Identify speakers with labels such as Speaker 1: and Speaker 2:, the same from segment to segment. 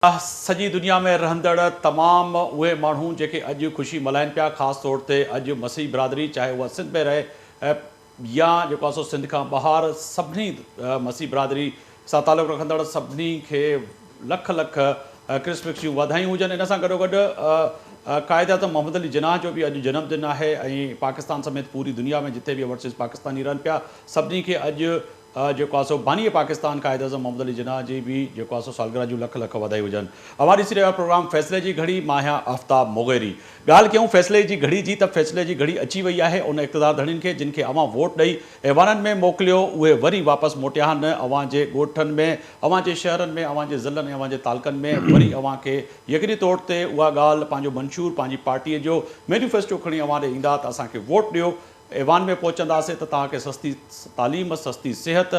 Speaker 1: سڄي دنيا ۾ رهندڙ تمام اهي ماڻهو جيڪي اڄ خوشي ملهائن پيا خاص طور تي اڄ مسيحي برادري چاهي اها سنڌ ۾ رهي يا جيڪو آهي سو سنڌ کان ٻاهر سڀني مسيحي برادري سان تعلق رکندڙ سڀني کي لک لک ڪرسمس جون واڌايون هجن ان سان گڏوگڏ قائد اعظم محمد علي جناح جو به اڄ جنم دن آهي ۽ پاڪستان سميت پوري دنيا ۾ جتي به اوورسيز پاڪستاني رهن پيا سڀني کي اڄ جيڪو آهي سو باني پاڪستان قائد اعظم محمد علي جناح جي به جيڪو آهي سو سالگرهه جون لک لک واڌايون هجن. اوهان ڏسي رهيا آهيو پروگرام فيصلي جي گهڙي مان آهيان آفتاب مغيري. ڳالهه ڪيون فيصلي جي گهڙي جي ته فيصلي جي گهڙي اچي وئي آهي ان اقتدار ڌڻين کي جن کي اوهان ووٽ ڏئي ايوانن ۾ موڪليو اهي وري واپس موٽيا آهن اوهان جي ڳوٺن ۾ اوهان جي شهرن ۾ اوهان جي ضلعن ۽ اوهان جي تعلقن ۾ وري اوهان کي يقيني طور تي اها ڳالهه پنهنجو منشور پنهنجي پارٽي جو مينيفيسٽو کڻي اوهان ڏي ايندا ته اسان کي ووٽ ڏيو ايوان ۾ پهچنداسين ته توهان کي سستي تعليم، سستي صحت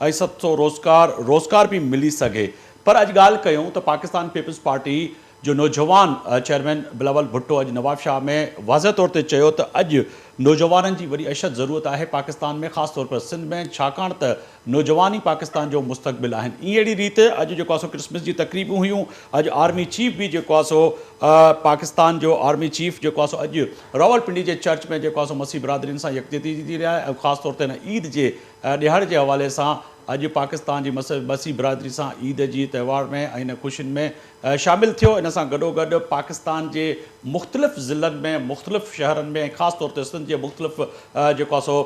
Speaker 1: ۽ سستو روزگار روزگار به ملي سگهي پر اڄ ڳالهه ڪيون ته پاڪستان پيپلز پارٽي جو نوجوان چيئرمين بلاول ڀٽو اڄ نوابشاهه ۾ واضح طور تي چيو ته اڄ نوجوانن جي وڏي اشد ضرورت آهي پاڪستان ۾ خاص طور پر سنڌ ۾ ڇاڪاڻ ته نوجوان ئي پاڪستان جو مستقبل آهن. اهڙي ريت اڄ جيڪو آهي سو ڪرسمس جي تقريبون هيون، اڄ آرمي چيف به جيڪو آهي سو پاڪستان جو آرمي چيف جيڪو آهي سو اڄ راولپنڊي جي چرچ ۾ جيڪو آهي سو مسيح برادرين سان يڪجهتي جي رهيا آهي ۽ خاص طور تي هن عيد جي ڏهاڙي جي حوالي سان اڄ پاڪستان جي مسيح برادري سان عيد جي تهوار ۾ ۽ هن خوشين ۾ شامل ٿيو ان سان گڏوگڏ پاڪستان جي مختلف ضلعن ۾ مختلف شهرن ۾ ۽ خاص طور تي سنڌ جي مختلف جيڪو آهي سو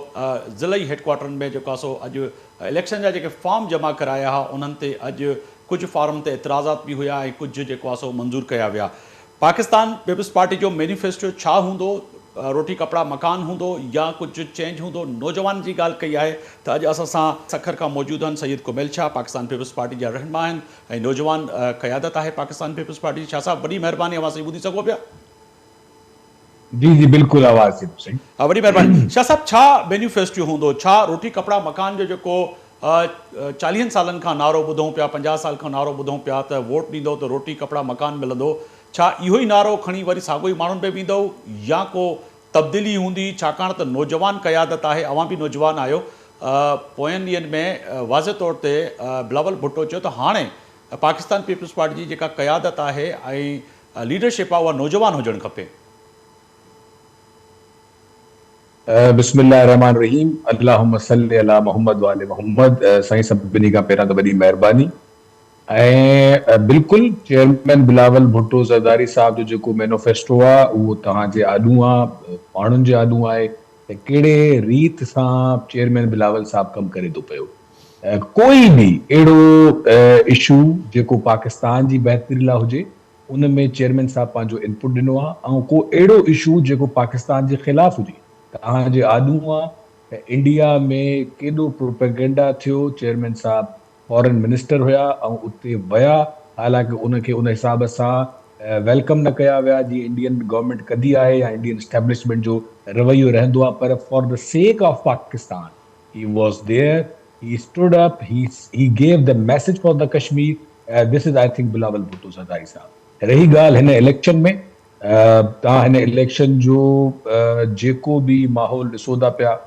Speaker 1: ضلعي هيڊ ڪوارٽرن ۾ جيڪو آهي سو اڄ اليڪشن جا جيڪي فارم جمع ڪرايا ها انهن تي اڄ ڪجهه فارم تي اعتراضات به هيا ۽ ڪجهه جيڪو آهي سو منظور ڪيا ويا پاڪستان پيپلز پارٽي جو مينيفيسٽو ڇا هوندو روٽي ڪپڙا مڪان هوندو يا ڪجهه چينج هوندو نوجوان جي ڳالهه ڪئي آهي ته اڄ اسان سان سکر کان موجود آهن سيد ڪميل شاهه پاڪستان پيپلز پارٽي جا رهنما آهن ۽ نوجوان قيادت آهي پاڪستان پيپلز پارٽي جي شاهه صاحب وڏي مهرباني اوهان سائين ٻڌي سگهو پيا.
Speaker 2: جي جي بلڪل آواز اچي ٿو سائين.
Speaker 1: ها وڏي مهرباني شاهه صاحب ڇا مينيفيسٽو هوندو ڇا روٽي ڪپڙا مڪان جو جيڪو چاليهن سالن کان نعرو ٻڌون پيا 50 سال کان نعرو ٻڌون پيا ته ووٽ ڏيندو ته روٽي ڪپڙا مڪان ملندو ڇا اهو ئي نعرو کڻي وري ساڳو ئي ماڻهن ۾ ويندو يا ڪو تبديلي هوندي ڇاڪاڻ ته نوجوان قيادت آهي اوهان به نوجوان آهيو پوين ڏينهن ۾ واضح طور تي بلاول ڀٽو چيو ته هاڻي پاڪستان پيپلز پارٽي جي جيڪا قيادت آهي ۽ ليڊرشپ آهي اها نوجوان هجڻ کپي.
Speaker 2: بسم الله الرحمٰن الرحيم اللهم صلي علي محمد وآل محمد سائين سڀني کان پهريان ته وڏي مهرباني ۽ بلڪل چيئرمين بلاول ڀٽو زرداري صاحب جو جيڪو مينوفيسٽو آ اهو توهان جي آڏو آ ماڻهن جي آڏو آهي ته ڪهڙي ريت سان چيئرمين بلاول صاحب ڪم ڪري ٿو پيو ڪوئي به اهڙو اشو جيڪو پاڪستان جي بهتري لاء هجي ان ۾ چيئرمين صاحب پنهنجو انپٽ ڏنو آ ۽ ڪو اهڙو اشو جيڪو پاڪستان جي خلاف هجي توهان جي آڏو آ ته انڊيا ۾ ڪيڏو پروپيگنڊا ٿيو چيئرمين صاحب فارين منسٽر هيا ۽ اتي ويا حالانڪه ان کي ان حساب سان welcome نه ڪيا ويا جيئن انڊين گورنمينٽ ڪندي آهي يا انڊين اسٽيبلشمينٽ جو رويو رهندو آهي پر for the sake of Pakistan he was there he stood up he he gave the message for the Kashmir this is I think Bilawal Bhutto Zardari صاحب رهي ڳالهه هن اليڪشن ۾ توهان هن اليڪشن جو جيڪو به ماحول ڏسو ٿا پيا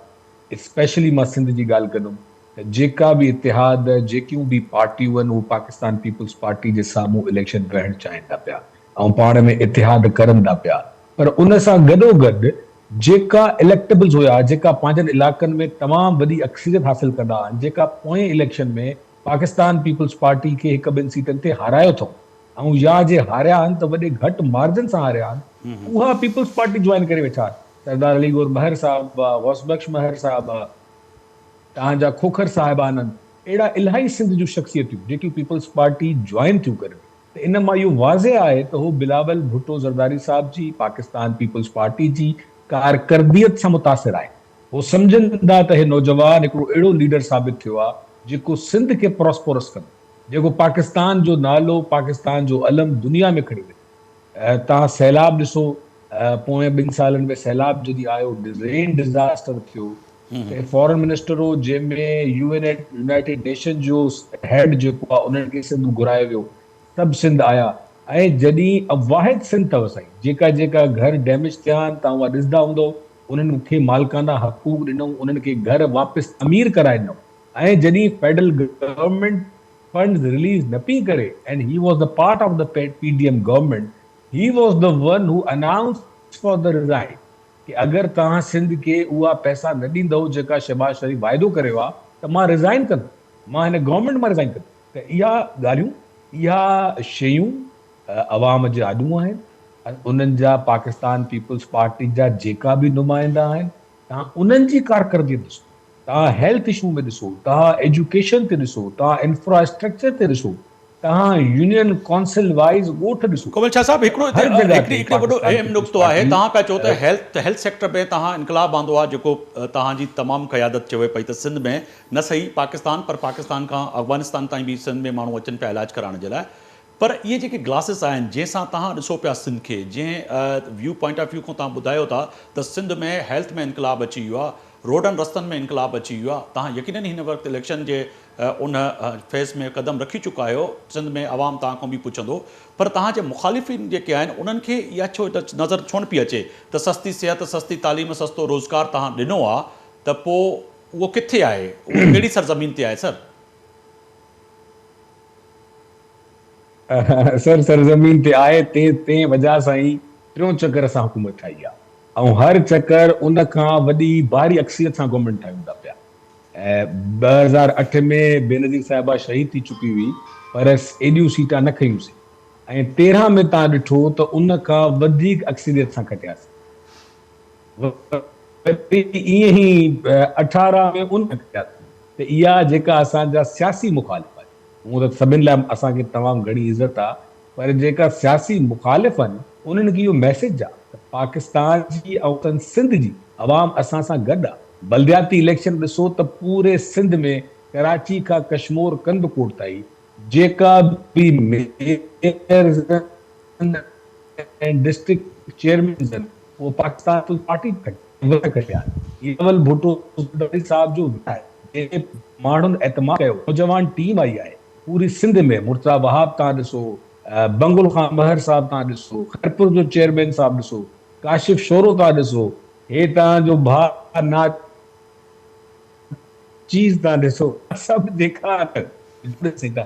Speaker 2: اسپيشلي مان سنڌ جي ڳالهه ڪندم ته جيڪا به اتحاد جيڪيون به پارٽيون آهن اهي پاڪستان پيپلز پارٽي جي سامهون اليڪشن وڙهڻ چاهين ٿا پيا ۽ پاڻ ۾ اتحاد ڪرن ٿا پيا پر ان سان گڏو گڏ جيڪا اليڪٽبلز هيا جيڪا پنهنجن علائقن ۾ تمام وڏي اڪثريت حاصل ڪندا آهن جيڪا پوئين اليڪشن ۾ پاڪستان پيپلز پارٽي کي هڪ ٻن سيٽن تي هارايو اٿئون ۽ يا جي هاريا آهن ته وڏي گهٽ مارجن سان هاريا آهن اها پيپلز پارٽي جوائن ڪري ويٺا آهن سردار علي گور مهر صاحب آ، غوث بخش مهر صاحب آ، توهان جا کوکر صاحبان آهن، اهڙا الاهي سنڌ جون شخصيتيون جيڪيون پيپلز پارٽي جوائن ٿيون ڪرن ته ان مان اهو واضح آهي ته هو بلاول ڀٽو زرداري صاحب جي پاڪستان پيپلز پارٽي جي ڪارڪرديت سان متاثر آهن. هو سمجهن ٿا ته هي نوجوان هڪڙو اهڙو ليڊر ثابت ٿيو آ جيڪو سنڌ کي پراسپورس ڪندو، جيڪو پاڪستان جو نالو، پاڪستان جو علم دنيا ۾ کڻي ويندو. توهان سيلاب ڏسو، پوئين ٻن سالن ۾ سيلاب جڏهن آيو، رين ڊزاسٽر ٿيو ته فارن منسٽر هو جنهن ۾ يو اين يونائيٽيڊ نيشن جو هيڊ جيڪو آهي انهن کي سنڌ گهرايو ويو، سڀ سنڌ آيا ۽ جڏهن واحد سنڌ اٿو سائين جيڪا جيڪا گهر ڊيميج ٿيا آهن توهان اها ڏسندا هوندؤ انهن کي مالڪانه حقوق ڏنئون انهن کي گهر واپس تعمير ڪرائي ڏنئون ۽ جڏهن فيڊرل گورنمينٽ فنڊز رليز نه پئي ڪري and he was the part of the P D M government he was the one who announce for the resign ڪي اگر توهان سنڌ کي اها پئسا نه ڏيندؤ جيڪا شهباز شريف واعدو ڪريو آ ته مان ريزائن ڪندم مان هن گورنمينٽ مان ريزائن ڪندم ته اها ڳالهيون اها شيون عوام جي آڏو آهن انهن جا پاڪستان پيپلز پارٽي جا جيڪا به نمائندا آهن توهان انهن جي ڪارڪردگي ڏسو توهان هيلٿ اشو ۾ ڏسو توهان ايجوڪيشن تي ڏسو توهان انفراسٽرڪچر تي ڏسو توهان يونين ڪونسل وائيز ڳوٺ ڏسو.
Speaker 1: ڪمل شاهه صاحب هڪڙو
Speaker 2: هر
Speaker 1: هتي
Speaker 2: جڳهه
Speaker 1: هڪڙي
Speaker 2: تي
Speaker 1: هڪڙو وڏو
Speaker 2: پاڪستان
Speaker 1: اهم
Speaker 2: پيپلز
Speaker 1: نقطو آهي
Speaker 2: پارٽي
Speaker 1: توهان پيا چئو ته هيلٿ هيلٿ سيڪٽر ۾ توهان انقلاب آندو آهي جيڪو توهان جي تمام قيادت چوي پئي ته سنڌ ۾ نه صحيح پاڪستان پر پاڪستان کان افغانستان تائين به سنڌ ۾ ماڻهو اچن پيا علاج ڪرائڻ جي لاء پر اهي جيڪي گلاسز آهن جنهن سان توهان ڏسو پيا سنڌ کي جنهن ويو پوائنٽ آف ويو کان توهان ٻڌايو ٿا ته سنڌ ۾ هيلٿ ۾ انقلاب اچي ويو آهي روڊن رستن ۾ انقلاب اچي ويو آهي توهان يقينن هن وقت اليڪشن جي ان فيز ۾ قدم رکي چڪا آهيو، سنڌ ۾ عوام توهان کان به پڇندو پر توهان جي مخالفين جيڪي آهن انهن کي اها ڇو نظر ڇو نه پئي اچي ته سستي صحت، سستي تعليم، سستو روزگار توهان ڏنو آ ته پوء اهو ڪٿي آهي، اهو ڪهڙي سرزمين تي آهي سر؟
Speaker 2: سر سرزمين تي آهي تنهن وجهه سان ئي ٽيون چڪر اسان حڪومت ٺاهي آ ۽ هر چڪر ان کان وڏي ڀاري اڪثريت سان گورنمينٽ ٺاهيون ٿا پيا. 2008 ۾ بينظير صاحبه شهيد ٿي چڪي هئي پر ايڏيون سيٽان نه کنيون سين ۽ 13 ۾ تان ڏٺو ته ان کان وڌيڪ اڪثريت سان کٽياسين وري ائين ئي 18 ۾ ان کان کٽياسين ته اها جيڪا اسان جا سياسي مخالف آهن هونء ته سڀن لاء اسان کي تمام گهڻي عزت آ پر جيڪا سياسي مخالف آهن انهن کي اهو ميسيج آ ته پاڪستان جي ۽ سنڌ جي عوام اسان سان گڏ آ. بلدياتي اليڪشن ڏسو ته پوري سنڌ ۾ ڪراچي کان ڪشمور ڪنڌڪوٽ تائين جيڪا به ميئرز آهن ۽ ڊسٽرڪٽ چيئرمينز آهن اهي پاڪستان پيپلز پارٽي کٽيا آهن. بلاول ڀٽو زرداري صاحب جو ويڙهه آهي جنهن تي ماڻهن اعتماد ڪيو، نوجوان ٽيم آئي آهي. پوري سنڌ ۾ مرتضيٰ وهاب تان ڏسو، بنگل خان مهر صاحب تان ڏسو، خيرپور جو چيئرمين صاحب ڏسو، ڪاشف شورو تان ڏسو، هي تان جو ڀاء ناچيز تان ڏسو، سڀ جيڪا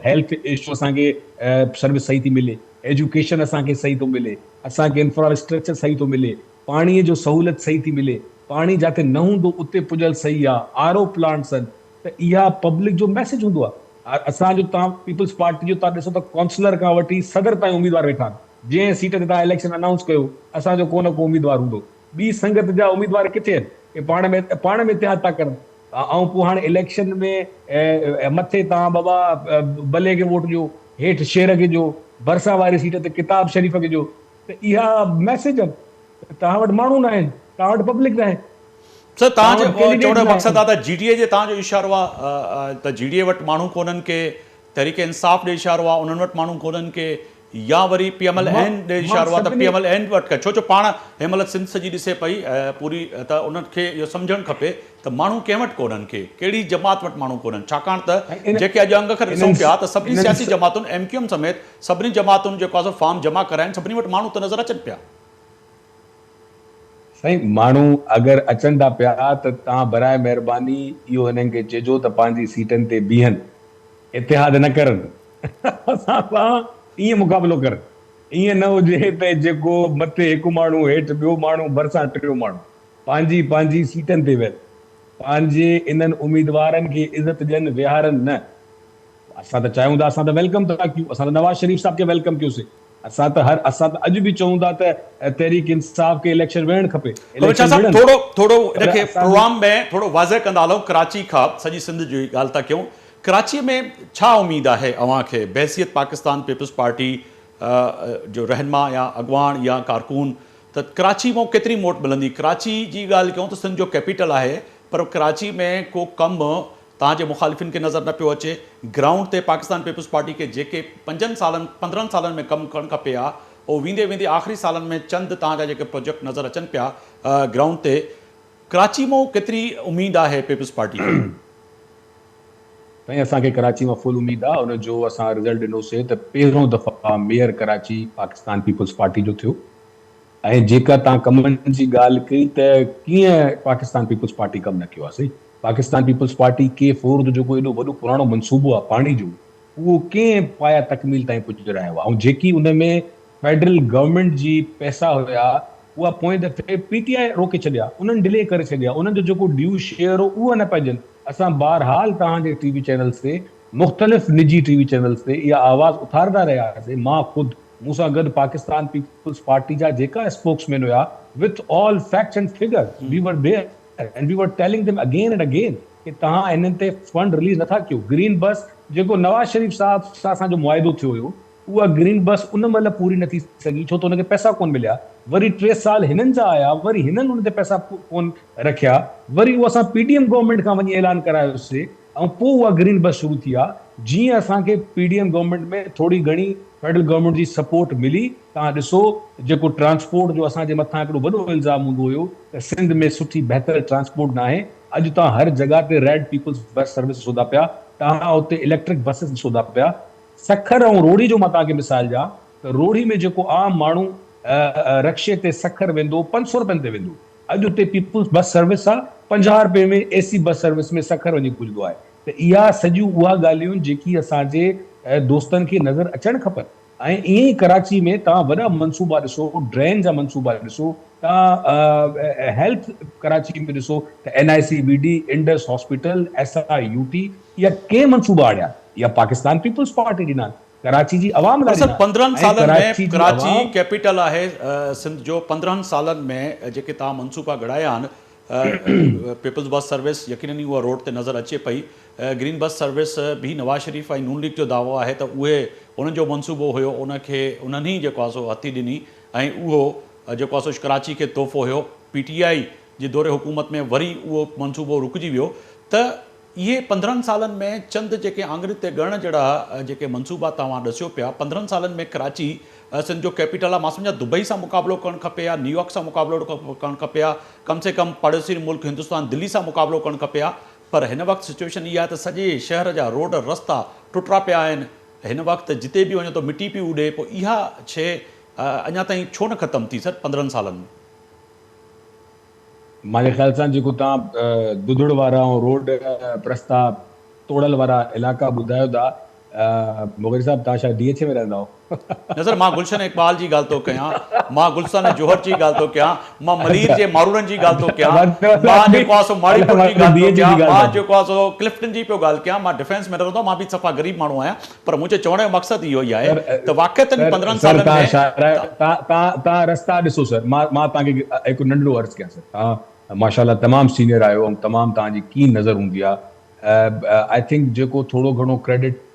Speaker 2: هيلٿ اشو اسان کي سروس صحيح ٿي ملي، ايجوڪيشن اسان کي صحيح ٿو ملي، اسان کي انفراسٽرڪچر صحيح ٿو ملي، پاڻي جو سهولت صحيح ٿي ملي، پاڻي جاتي نه هوندو اتي پڄل صحيح آ، آر او پلانٽس آهن، ته اها پبلڪ جو ميسيج هوندو آهي. اسان جو توهان پيپلز پارٽي جو توهان ڏسو ته ڪونسلر کان وٺي صدر تائين اميدوار ويٺا آهن. جنهن سيٽ تي توهان اليڪشن انائونس ڪيو اسان جو ڪو نه ڪو اميدوار هوندو. ٻي سنگت جا اميدوار ڪٿي آهن؟ اهي پاڻ ۾ پاڻ ۾ اتحاد ٿا ڪرن ۽ پوء هاڻي اليڪشن ۾ مٿي توهان بابا بلي کي ووٽ ڏيو، هيٺ شير کي ڏيو، ڀرسان واري سيٽ تي ڪتاب شريف کي ڏيو ته اها ميسيج آهن ته توهان وٽ ماڻهو ناهن، توهان وٽ پبلڪ ناهي.
Speaker 1: سر توهان جو چوڻ جو مقصد آ ته جي ڊي اي جي توهان جو اشارو آ ته جي ڊي اي وٽ ماڻهو ڪونهن ڪي تحريڪ انصاف ڏي اشارو آ انهن وٽ ماڻهو ڪونهن ڪي يا وري پي ايم ايل اين ڏي اشارو آ ته پي ايم ايل اين وٽ ڇو جو پاڻ هن مهل سنڌ سڄي ڏسي پئي پوري ته انهن کي اهو سمجهڻ کپي ته ماڻهو ڪنهن وٽ ڪونهن ڪي ڪهڙي جماعت وٽ ماڻهو ڪونهن ڇاڪاڻ ته جيڪي اڄ انگ اکر ڏسون پيا ته سڀني سياسي جماعتن ايم ڪيو ايم سميت سڀني جماعتن جيڪو آ سو فارم جمع ڪرايا آهن سڀني وٽ ماڻهو ته نظر اچن پيا.
Speaker 2: سائين ماڻهو اگر اچن ٿا پيا ته توهان براء مهرباني اهو هنن کي چئجو ته پنهنجي سيٽن تي بيهن اتحاد نه ڪرن اسان سان ائين مقابلو ڪرن ائين نه هجي ته جيڪو مٿي هڪ ماڻهو هيٺ ٻيو ماڻهو ڀرسان ٽيون ماڻهو پنهنجي پنهنجي سيٽن تي ويهن پنهنجي انهن اميدوارن کي عزت ڏين ويهارن نه. اسان ته چاهيون ٿا اسان ته welcome ٿا ڪيون اسان ته نواز شريف صاحب کي welcome ڪيوسين اسان ته هر اسان ته اڄ به چئون ٿا ته تحريڪ انصاف کي اليڪشن وڙهڻ کپي
Speaker 1: اليڪشن صاحب ٿورو ٿورو ان کي پروگرام ۾ ٿورو واضح ڪندا هلون ڪراچي کان سڄي سنڌ جي ڳالهه ٿا ڪيون ڪراچي ۾ ڇا اميد آهي اوهان کي بحيثيت پاڪستان پيپلز پارٽي جو رهنما يا اڳواڻ يا ڪارڪون ته ڪراچي مان ڪيتري موٽ ملندي ڪراچي جي ڳالهه ڪيون ته سنڌ جو ڪيپيٽل آهي پر ڪراچي ۾ ڪو ڪم توهان جي مخالفين کي نظر نه پيو اچي، گرائونڊ تي پاڪستان پيپلز پارٽي کي جيڪي پنجن سالن 15 سالن ۾ ڪم ڪرڻ کپي ها اهو ويندي ويندي آخري سالن ۾ چند توهان جا جيڪي پروجيڪٽ نظر اچن پيا گرائونڊ تي ڪراچي مون ڪيتري اميد آهي پيپلز پارٽي کي؟
Speaker 2: سائين اسان کي ڪراچي مان فل اميد آ ان جو اسان رزلٽ ڏنو سي ته پهريون دفعا ميئر ڪراچي پاڪستان پيپلز پارٽي جو ٿيو ۽ جيڪا توهان ڪمن جي ڳالهه ڪئي ته ڪيئن پاڪستان پيپلز پارٽي ڪم نه ڪيو آهي سائين پاڪستان پيپلز پارٽي ڪي فور جو جيڪو ايڏو وڏو پراڻو منصوبو آهي پاڻي جو اهو ڪنهن پايه تڪميل تائين پڄرايو آهي ۽ جيڪي ان ۾ فيڊرل گورنمينٽ جي پئسا هيا اها پوئين دفعي پي ٽي آء روڪي ڇڏيا انهن ڊلي ڪري ڇڏيا انهن جو جيڪو ڊيو شيئر هو اهو نه پيا ڏين اسان بهرحال توهان جي ٽي وي چينلز تي مختلف نجي ٽي وي چينلز تي اها آواز اٿارندا رهياسين مان خود مون سان گڏ پاڪستان پيپلز پارٽي جا جيڪا اسپوڪس مين هيا with all facts and figures we were there and we were telling them again and again ڪي توهان انهن تي فنڊ رليز نٿا ڪيو گرين بس جيڪو نواز شريف صاحب سان اسان جو معاهدو ٿيو هيو اها گرين بس ان مهل پوري نه ٿي سگهي ڇو ته ان کي پئسا ڪونه مليا وري ٽي سال هنن جا آيا وري هنن ان تي پئسا ڪونه رکيا وري اهو اسان پي ڊي ايم گورنمينٽ کان وڃي اعلان ڪرايوسي ۽ پوء اها گرين بس شروع ٿي آ جيئن اسان کي پي ڊي ايم گورنمينٽ ۾ ٿوري گهڻي فيڊرل گورنمينٽ جي سپورٽ ملي توهان ڏسو جيڪو ٽرانسپورٽ جو اسان جي مٿان هڪڙو وڏو الزام هوندو هيو ته سنڌ ۾ سٺي بهتر ٽرانسپورٽ ناهي اڄ توهان هر جڳهه تي ريڊ پيپلز بس سروس ڏسو ٿا پيا توهان اتي اليڪٽرڪ بسز ڏسو ٿا پيا سکر ۽ روهڙي جو مان توهان کي مثال ڏيان ته روهڙي ۾ جيڪو عام ماڻهو رڪشي تي سکر ويندو 500 رپين تي ويندو اڄ اتي پيپلز بس سروس آ 50 رپئي ۾ اي سي بس سروس ۾ سکر وڃي پڄندو آهي ته اها سڄيون اها ڳالهيون آهن جيڪي اسان جي دوستن کي نظر اچڻ کپن ۽ ائين ئي ڪراچي ۾ توهان وڏا منصوبا ڏسو ڊرين جا منصوبا ڏسو توهان هيلٿ ڪراچي ۾ ڏسو ته N I C V D Indus hospital S I U T اها ڪنهن منصوبا آڻيا اها پاڪستان پيپلز پارٽي ڏنا ڪراچي جي عوام لاء
Speaker 1: پر سر
Speaker 2: ڏنا
Speaker 1: 15
Speaker 2: ۽
Speaker 1: سالن ۾
Speaker 2: ڪراچي جي
Speaker 1: ڪراچي
Speaker 2: عوام
Speaker 1: ڪيپيٽل آهي سنڌ جو 15 سالن ۾ جيڪي توهان منصوبا گهڙايا آهن پيپلز بس سروس يقينن ئي اها روڊ تي نظر اچي پئي گرين بس سروس به نواز شريف ۽ نون ليگ جو دعوو آهي ته اهي انهن جو منصوبو هيو ان کي انهن ئي جيڪو آهي سو هٿي ڏني ۽ اهو جيڪو آهي سو ڪراچي کي تحفو هيو پي ٽي آء جي دور حڪومت ۾ وري اهو منصوبو رڪجي ويو ته اهي 15 سالن ۾ چند جيڪي آڱرين تي ڳڻڻ جهڙا جيڪي منصوبا توهان ڏسيو پيا 15 سالن ۾ ڪراچي سنڌ جو ڪيپيٽل آ مان سمجهان دبئي سان مقابلو ڪرڻ کپي ها نيويارڪ سان مقابلو ڪرڻ کپي ها ڪم سي ڪم پاڙيسري ملڪ هندستان دلي سان مقابلو ڪرڻ کپي ها پر هن وقت سچويشن اها آهي ته سڄي شهر جا روڊ رستا ٽٽا پيا آهن هن وقت جتي به وڃو ته مٽي پئي اڏي پوء اها شيء اڃا تائين ڇو نه ختم ٿي سر 15 سالن ۾.
Speaker 2: منهنجي خيال سان جيڪو توهان دڌڙ وارا ۽ روڊ رستا توڙل وارا علائقا ٻڌايو ٿا مغيري صاحب توهان شايد ڊي ايڇ اي ۾ رهندا هو.
Speaker 1: نه سر مان گلشن اقبال جي ڳالهه ٿو ڪيان مان گلستان جوهر جي ڳالهه ٿو ڪيان مان ملير جي ماروئڙن جي ڳالهه ٿو ڪيان مان جيڪو آهي سو ماڙيپور جي ڳالهه ٿو ڪيان مان جيڪو آهي سو ڪلفٽن جي پيو ڳالهه ڪيان مان ڊفينس ۾ نه رهندو آهيان مان به صفا غريب ماڻهو آهيان پر منهنجي چوڻ جو مقصد اهو ئي آهي ته واقعتن 15
Speaker 2: سر
Speaker 1: سالن
Speaker 2: توهان
Speaker 1: ۾
Speaker 2: شاهراهه توهان توهان رستا ڏسو سر مان مان توهان کي هڪ ننڍڙو عرض ڪيان سر توهان ماشاء الله تمام سينئر آهيو ۽ تمام توهان جي ڪين نظر هوندي آهي I think جيڪو ٿورو گهڻو ڪريڊٽ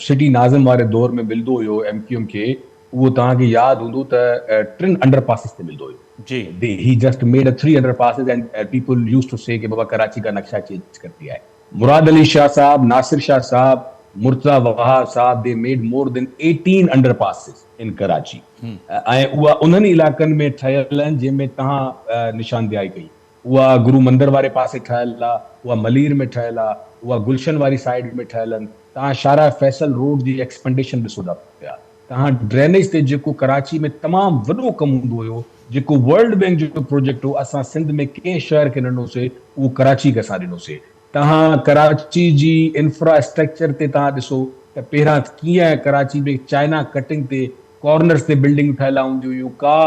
Speaker 2: سٽي ناظم واري دور ۾ ملندو هيو ايم ڪيو ايم کي اهو توهان کي ياد هوندو ته ٽن انڊر پاسز تي ملندو هيو.
Speaker 1: جي.
Speaker 2: They he just made a 3 underpasses and people used to say ڪي بابا ڪراچي ڪا نقشا چينج ڪر ديا هي. مراد علي شاهه صاحب، ناصر شاهه صاحب، مرتضيٰ وهاب صاحب the made more than 18 underpasses in Karachi ۽ اها انهن ئي علائقن ۾ ٺهيل آهن جنهن ۾ توهان نشاندهي ڪئي. اها گرو مندر واري پاسي ٺهيل آ، اها ملير ۾ ٺهيل آ، اها گلشن واري سائيڊ ۾ ٺهيل آهن. توهان شارع فيصل روڊ جي ايڪسپنڊيشن ڏسو ٿا پيا. توهان ڊرينيج تي جيڪو ڪراچي ۾ تمام وڏو ڪم هوندو هيو، جيڪو ورلڊ بينڪ جو پروجيڪٽ هو، اسان سنڌ ۾ ڪنهن شهر کي نه ڏنوسي، اهو ڪراچي کي اسان ڏنوسي. توهان ڪراچي جي انفرا اسٽرڪچر تي توهان ڏسو ته پهريان ڪيئن ڪراچي ۾ چائنا ڪٽنگ تي ڪارنرز تي بلڊنگون ٺهيل هونديون هيون، ڪا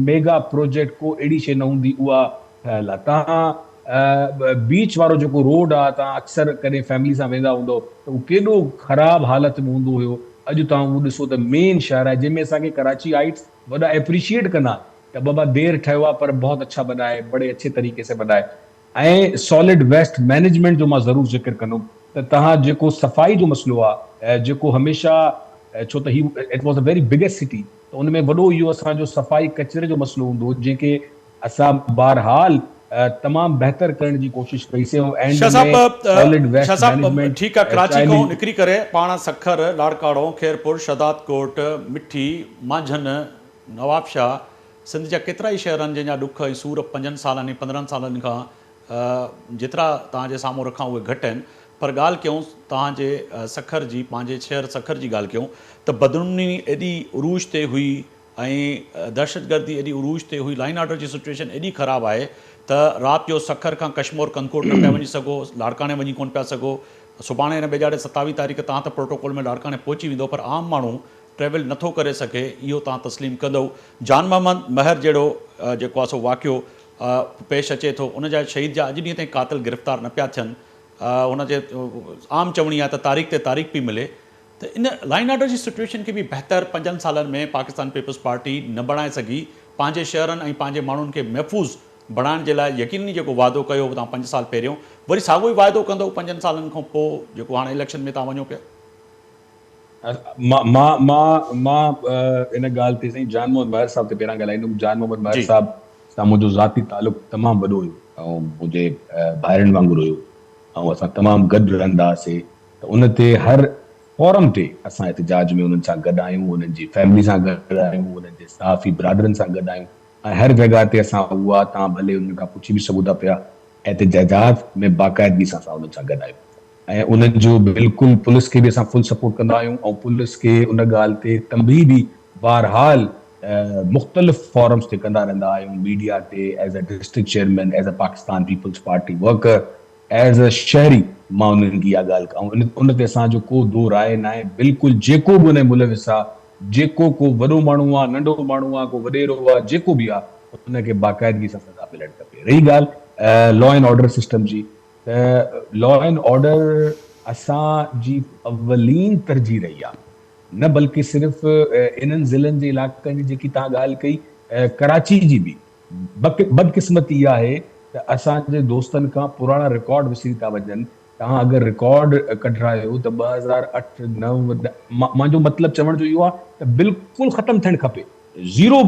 Speaker 2: ميگا پروجيڪٽ ڪو اهڙي شيء نه هوندي اها ٺهيل آهي. توهان بيچ وارو جيڪو روڊ آهي توهان اڪثر ڪڏهن فيملي سان ويندا هوندؤ ته اهو ڪيڏو خراب حالت ۾ هوندو هيو، اڄ توهان اهو ڏسو ته مين شهر آهي جنهن ۾ اسان کي ڪراچي آئٽس وڏا ايپريشيئيٽ ڪندا ته بابا دير ٺهيو آهي پر بهت اڇا بنا هي بڙي اڇي طريقي سي بنا هي. ۽ سالڊ ويسٽ مئنيجمينٽ جو مان ضرور ذڪر ڪندم ته توهان جيڪو صفائي جو مسئلو آ جيڪو هميشه ڇو ته هي it was a very biggest city ته ان ۾ وڏو اهو اسان جو صفائي ڪچري جو مسئلو هوندو هو جنهن کي اسان بهرحال تمام بهتر ڪرڻ جي ڪوشش ڪئي سي ۽ اينڊ
Speaker 1: شاهه
Speaker 2: ۾
Speaker 1: صاحب
Speaker 2: سالڊ
Speaker 1: شاهه
Speaker 2: ويسٽ
Speaker 1: صاحب
Speaker 2: مئنيجمينٽ
Speaker 1: ٺيڪ آ ڪراچي کان
Speaker 2: چائلينج
Speaker 1: نڪري ڪري پاڻ سکر لاڙڪاڻو خيرپور شهدادڪوٽ مٺي مانجهند نوابشاهه سنڌ جا ڪيترائي شهر آهن جنهن جا ڏک ۽ سور پنجن سالن ۽ 15 سالن کان جيترا توهان جي سامهون رکان اهي گهٽ آهن پر ڳالهه ڪيون توهان جي سکر جي پنهنجي شهر سکر جي ڳالهه ڪيون ته بدامني ايڏي عروج تي هئي ۽ دهشتگردي ايڏي عروج تي هئي لائن آرڊر جي سچويشن ايڏي خراب آهي ته رات جو سکر کان ڪشمور ڪنڌڪوٽ نه پيا وڃي سگهو، لاڙڪاڻي وڃي ڪونه پيا سگهو. سڀاڻي هن ٻيجاڙي ستاويهه تاريخ توهان ته پروٽوڪول ۾ لاڙڪاڻي پهچي ويندؤ پر عام ماڻهو ٽريول نه ٿو ڪري سگهي اهو توهان تسليم ڪندؤ. جان محمد مهر جهڙو جيڪو آهي سو واقعو پيش اچي ٿو ان جا شهيد جا اڄ ڏينهن تائين قاتل گرفتار نه پيا ٿين. هن جي عام چوڻي آهي ته تاريخ تي تاريخ پئي ملي. ته ان لائن آرڊر جي سچوئيشن کي به بهتر پنجن سالن ۾ پاڪستان پيپلز پارٽي نه بڻائي سگهي، پنهنجي شهرن ۽ پنهنجي ماڻهن کي محفوظ بڻائڻ جي لاء يقينن جيڪو وعدو ڪيو هو توهان پنج سال پهريون وري ساڳيو ئي واعدو ڪندؤ پنجن سالن کان پوء جيڪو هاڻي اليڪشن ۾ توهان وڃو پيا.
Speaker 2: مان مان مان مان ان ڳالهه تي سائين جان محمد مهر صاحب تي پهريان ڳالهائيندم جان محمد مهر صاحب سان منهنجو ذاتي تعلق تمام وڏو هيو ۽ منهنجي ڀائرن وانگر هيو ۽ اسان تمام گڏ رهندا هئاسي ته ان تي هر فورم تي اسان احتجاج ۾ انهن سان گڏ آهيون، انهن جي فيملي سان گڏ آهيون، انهن جي صحافي برادرن سان گڏ آهيون ۽ هر جڳهه تي اسان اها توهان ڀلي انهن کان پڇي به سگهو ٿا پيا احتجاجات ۾ باقاعدگي سان اسان انهن سان گڏ آهيون ۽ انهن جو بلڪل پوليس کي به اسان فل سپورٽ ڪندا آهيون ۽ پوليس کي ان ڳالهه تي تنبيهه به بهرحال مختلف فورمز تي ڪندا رهندا آهيون ميڊيا تي as a district chairman as a Pakistan Peoples Party worker as a شهري مان انهن کي اها ڳالهه ڪيان ان تي اسان جو ڪو دو راء ناهي بلڪل جيڪو به ان ۾ ملوث آ جيڪو ڪو وڏو ماڻهو آ ننڍو ماڻهو آ ڪو وڏيرو آ جيڪو به آ ان کي باقاعدگي سان سزا ملڻ کپي رهي ڳالهه لا اينڊ آرڊر سسٽم جي ته لا اينڊ آرڊر اسان جي اولين ترجيح رهي آ نه بلڪه صرف انهن ضلعن جي علائقن جي جيڪي توهان ڳالهه ڪئي ڪراچي جي به بدقسمتي اها آهي ته اسان جي دوستن کان پراڻا رڪارڊ وسري ٿا وڃن، توهان اگر رڪارڊ ڪڍرايو ته 2008، نو، منهنجو مطلب چوڻ جو اهو آهي ته بلڪل ختم ٿيڻ کپي، زيرو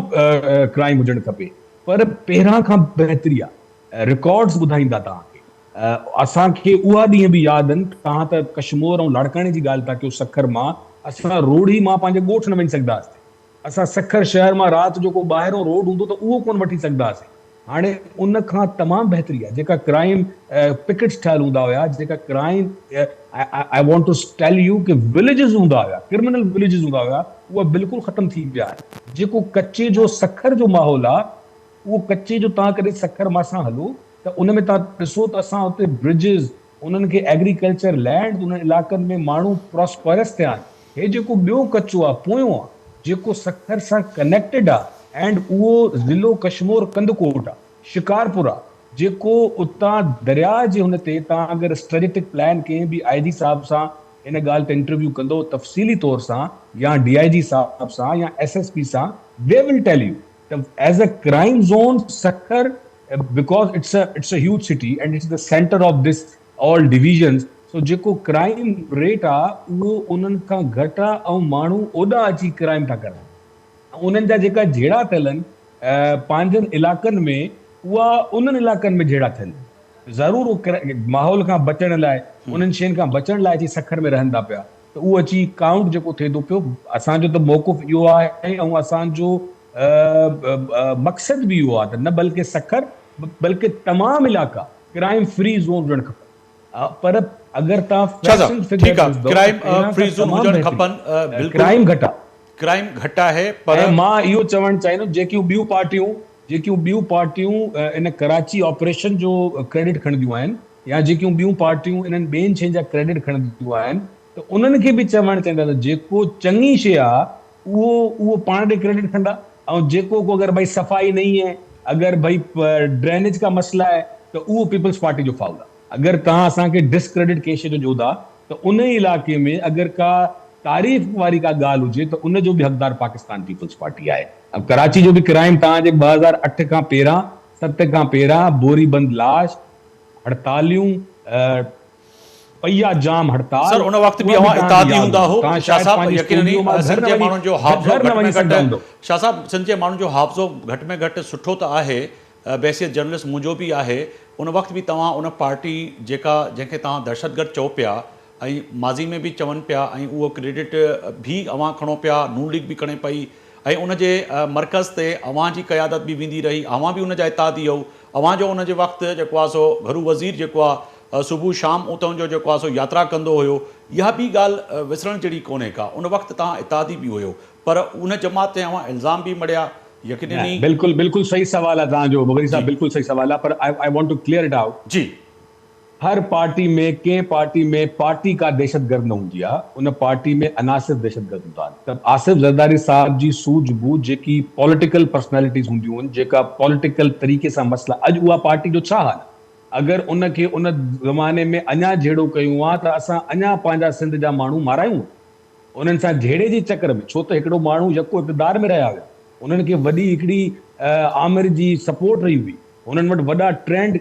Speaker 2: ڪرائيم هجڻ کپي پر پهران کان بهتري آهي، رڪارڊز ٻڌائيندا توهان کي. اسان کي اها ڏينهن به ياد آهن، توهان ته ڪشمور ۽ لاڙڪاڻي جي ڳالهه ٿا ڪيو سکر مان اسان روهڙي مان پنهنجي ڳوٺ نه وڃي سگهندا هئاسين. اسان سکر شهر مان رات جو ڪو ٻاهرون روڊ هوندو ته اهو ڪونه وٺي سگهندا هئاسين. هاڻي ان کان تمام بهتري آهي. جيڪا ڪرائيم پڪيٽس ٺهيل هوندا هيا، جيڪا crime I want to tell you K villages هوندا هيا، ڪرمنل وليجز هوندا هيا، اها بلڪل ختم ٿي ويا آهن. جيڪو ڪچي جو سکر جو ماحول آهي، اهو ڪچي جو توهان ڪڏهن سکر مان سان هلو ته ان ۾ توهان ڏسو ته اسان اتي برجز، انهن کي ايگريڪلچر لينڊ انهن علائقن ۾ ماڻهو پراسپرس ٿيا آهن. هي جيڪو ٻيو ڪچو آ پويون آ جيڪو سکر سان ڪنيڪٽيڊ آ اينڊ اهو ضلعو ڪشمور ڪنڌڪوٽ آ شڪارپور آ جيڪو اتان درياء جي هن تي توهان اگر اسٽريجٽڪ پلان ڪنهن به آء جي صاحب سان ان ڳالهه تي انٽرويو ڪندو تفصيلي طور سان يا ڊي I جي صاحب سان يا ايس ايس پي سان the will tell you ته as a crime zone Sukkur because it's a it's a huge city and it's the centre of this all divisions سو جيڪو ڪرائيم ريٽ آ اهو انهن کان گهٽ آ ۽ ماڻهو اوڏانهن اچي ڪرائيم ٿا ڪرن ۽ انهن جا جيڪا جهيڙا ٿيل آهن پنهنجن علائقن ۾ اها انهن علائقن ۾ جهيڙا ٿين ضرور اهو ماحول کان بچڻ لاء انهن شين کان بچڻ لاء اچي سکر ۾ رهن ٿا پيا ته اهو اچي ڪائونٽ جيڪو ٿئي ٿو پيو اسان جو ته موقف اهو آهي ۽ اسان جو مقصد به اهو آهي ته نه بلڪه سکر بلڪه تمام علائقا ڪرائيم فري زون هجڻ کپن پر اگر توهان
Speaker 1: شاهه
Speaker 2: فيڪٽس
Speaker 1: صاحب
Speaker 2: اينڊ فگرز
Speaker 1: ٺيڪ آ
Speaker 2: ڏسندؤ ته
Speaker 1: ڪرائيم
Speaker 2: پهريان
Speaker 1: فري
Speaker 2: کان
Speaker 1: زون
Speaker 2: تمام
Speaker 1: هجڻ
Speaker 2: بهتري
Speaker 1: کپن بلڪل
Speaker 2: ڪرائيم گهٽ آ.
Speaker 1: ڪرائيم گهٽ آهي پر
Speaker 2: ۽ مان اهو چوڻ چاهيندم جيڪيون ٻيون پارٽيون جيڪيون ٻيون پارٽيون ان ڪراچي آپريشن جو ڪريڊٽ کڻنديون آهن يا جيڪيون ٻيون پارٽيون انهن ٻين شين جا ڪريڊٽ کڻنديون آهن ته انهن کي به چوڻ چاهيندا ته جيڪو چڱي شي آ اهو اهو پاڻ ڏي ڪريڊٽ کندا ۽ جيڪو ڪو اگر ڀئي صفائي نهين هي اگر ڀئي ڊرينيج ڪا مسئلا هي ته اهو پيپلز پارٽي جو فائول آ اگر توهان اسان کي ڊس ڪريڊٽ ڪنهن شي جو ڏيو ٿا ته ان ئي علائقي ۾ اگر ڪا تعريف واري ڪا ڳالهه هجي ته ان جو به حقدار پاڪستان پيپلز پارٽي آهي ۽ ڪراچي جو به ڪرائيم توهان جي 2008 کان پهريان ست کان پهريان بوري بند لاش هڙتاليون پيا جام هڙتال
Speaker 1: سر ان وقت به
Speaker 2: اها به
Speaker 1: اوهان
Speaker 2: توهان کي
Speaker 1: اتحادي
Speaker 2: ياد
Speaker 1: هوندا
Speaker 2: هوندو
Speaker 1: هو
Speaker 2: توهان
Speaker 1: شاهه
Speaker 2: شايد
Speaker 1: صاحب
Speaker 2: پنهنجي
Speaker 1: يقينن
Speaker 2: اسٽوڊيو مان گهر
Speaker 1: سنڌ
Speaker 2: نه
Speaker 1: جي
Speaker 2: وڃي
Speaker 1: ماڻهن جو حافظو
Speaker 2: گهر نه
Speaker 1: گهٽ ۾
Speaker 2: وڃي
Speaker 1: گهٽ
Speaker 2: سگهندا هوندو.
Speaker 1: شاهه صاحب سنڌ جي ماڻهن جو حافظو گهٽ ۾ گهٽ سٺو ته آهي بحيثيت جرنلسٽ منهنجو به آهي ان وقت به توهان ان پارٽي جيڪا جنهن کي توهان دهشتگرد چئو پيا ۽ ماضي ۾ به چون پيا ۽ اهو ڪريڊٽ به اوهان کڻو پيا نون ليگ به کڻي پئي ۽ ان جي مرڪز تي اوهان جي قيادت به ويندي رهي اوهان به ان جا اتحادي هئو اوهان جو ان جي وقت جيڪو آهي سو گهرو وزير جيڪو آهي صبح شام اتان جو جيڪو آهي سو ياترا ڪندو هيو اها به ڳالهه وسرڻ جهڙي ڪونهي ڪا ان وقت توهان اتحادي به هيو پر ان جماعت تي اوهان الزام به مڙهيا يقينن ئي.
Speaker 2: بلڪل بلڪل صحيح سوال آهي توهان جو مغري صاحب بلڪل صحيح سوال آهي پر I want to clear it out.
Speaker 1: جي.
Speaker 2: هر پارٽي ۾ ڪنهن پارٽي ۾ پارٽي ڪا دهشتگرد نه هوندي آهي ان پارٽي ۾ عناصر دهشتگرد هوندا آهن ته آصف زرداري صاحب جي سوجهه بوجهه جيڪي پوليٽيڪل پرسنالٽيز هونديون آهن جيڪا پوليٽيڪل طريقي سان مسئلا اڄ اها پارٽي جو ڇا حال آهي اگر ان کي ان زماني ۾ اڃا جهيڙو ڪيون ها ته اسان اڃا پنهنجا سنڌ جا ماڻهو مارايون ها انهن سان جهيڙي جي چڪر ۾ ڇو ته هڪڙو ماڻهو يڪو اقتدار ۾ رهيا هيا انهن کي وڏي هڪڙي آمر جي سپورٽ رهي هئي انهن وٽ وڏا ٽرينڊ